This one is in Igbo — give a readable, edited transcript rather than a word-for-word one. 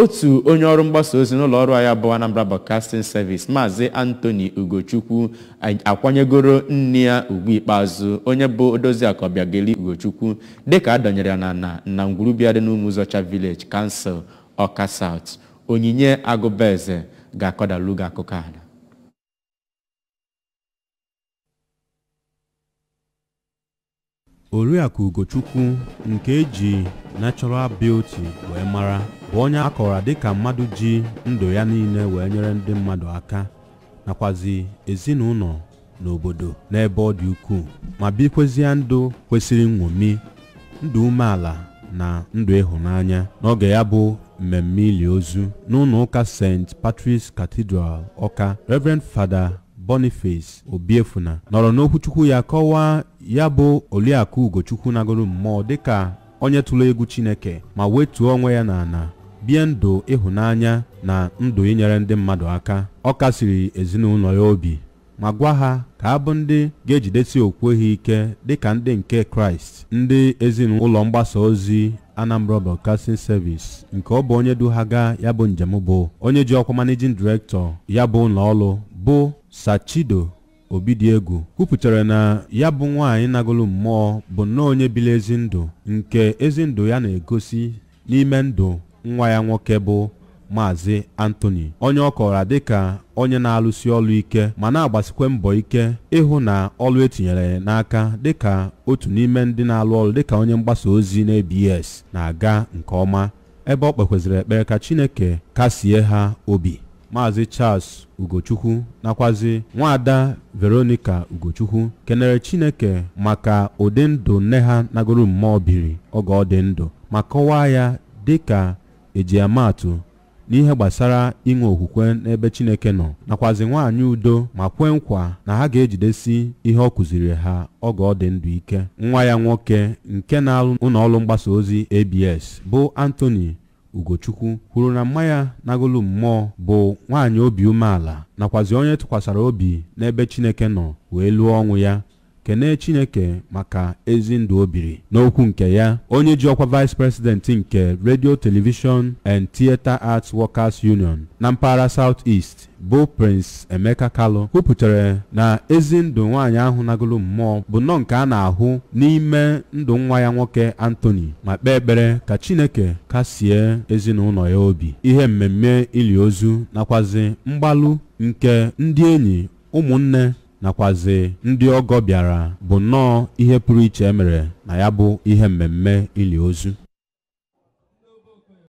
Otu onye ọrụ mgbasa ozi n'ụlọ ọrụ anyị bụ Anambra Broadcasting Service, Maazị Anthony Ugochukwu, akwanyegoro nne ya ugwu ikpeazụ, onye bụ Odoziakụ Obiageli Ugochukwu, dịka a dọnyere ya n'ala na ngwurubịa dị n'Ụmụzọcha Village Council, Ọka South. Onyinye Agụbaeze ga-akọdalu gị akụkọ a. Oriakụ Ugochukwu, nke eji Natural Beauty wee mara, bụ onye a kọwara dịka mmadụ ji ndụ ya niile wee nyere ndị mmadụ aka nakwazi ezinụlọ n'obodo n'ebe ọ dị ukwuu, ma bikwezie ndụ kwesịrị nṅomi, ndụ umeala na ndụ ịhụnanya. N'oge ya bụ mmemme ili ozu n'ụlọ ụka St. Patrick's Cathedral, Ọka, Reverend Fada Boniface Obiefuna nọrọ n'okwuchukwu ya kọwaa ya bụ Oriakụ Ugochukwu nagoro mmụọ dịka onye tụrụ egwu Chineke ma wetuo onwe ya n'ala, bie ndụ ịhụnanya na ndụ inyere ndị mmadụ aka. Ọ kasiri ezinụlọ ya obi ma gwa ha ka abụ ndị ga-ejidesi okwukwe ha ike dịka ndị nke Kraịst. Ndị ezinụlọ mgbasa ozi Anambra Broadcasting Service, nke ọ bụ onye du ha gaa ya bụ njem, bụ onye ji ọkwa Managing Director ya bụ ụlọ ọrụ bụ Sachido Obidiegwu, kwupụtara na ya bụ nwaanyị nagolu mmụọ bụ nnọọ onye biri ezi ndụ, nke ezi ndụ ya na-egosi n'ime ndụ nwa ya nwoke bụ Maazị Anthony, onye ọ kọwara dịka onye na-alụsi ọrụ ike ma na-agbasikwa mbọ ike ịhụ na ọrụ etinyere n'aka dịka otu n'ime ndị na-alụ ọrụ dịka onye mgbasa ozi na ABS na-aga nke ọma, ebe ọ kpekwaziri ekpere ka Chineke kasie ha obi. Maazị Charles Ugochukwu nakwazi nwaada Veronica Ugochukwu kenere Chineke maka ụdị ndụ nne ha nagoro mmụọ biri oge ọ dị ndụ, ma kọwaa ya dịka ejiamaatụ n'ihe gbasara inwe okwukwe n'ebe Chineke nọ, nakwazi nwaanyị udo, ma kwe nkwa na ha ga-ejidesi ihe ọ kụziri ha oge ọ dị ndụ ike. Nwa ya nwoke nke na-alụ ụlọ ọrụ mgbasa ozi ABS bụ Anthony Ugochukwu kwuru na mma ya nagolu mmụọ bụ nwaanyị obi umeala nakwazi onye tụkwasara obi n'ebe Chineke nọ wee lụọ ọnwụ ya, kenee Chineke maka ezi ndụ o biri. N'okwu nke ya, onye ji ọkwa Vice President nke Radio, Television and Theatre Arts Workers Union na mpaghara South East bụ Prince Emeka Kalu kwupụtara na ezi ndụ nwaanyị ahụ nagolu mmụọ bụ nnọọ nke a na-ahụ n'ime ndụ nwa ya nwoke Anthony, ma kpee ekpere ka Chineke kasie ezinụlọ ya obi. Ihe mmemme ili ozu nakwazi mgbalụ nke ndị enyi, ụmụnne nakwazi ndị ọgọ bịara bụ nnọọ ihe pụrụ iche emere na ya bụ ihe mmemme ili ozu.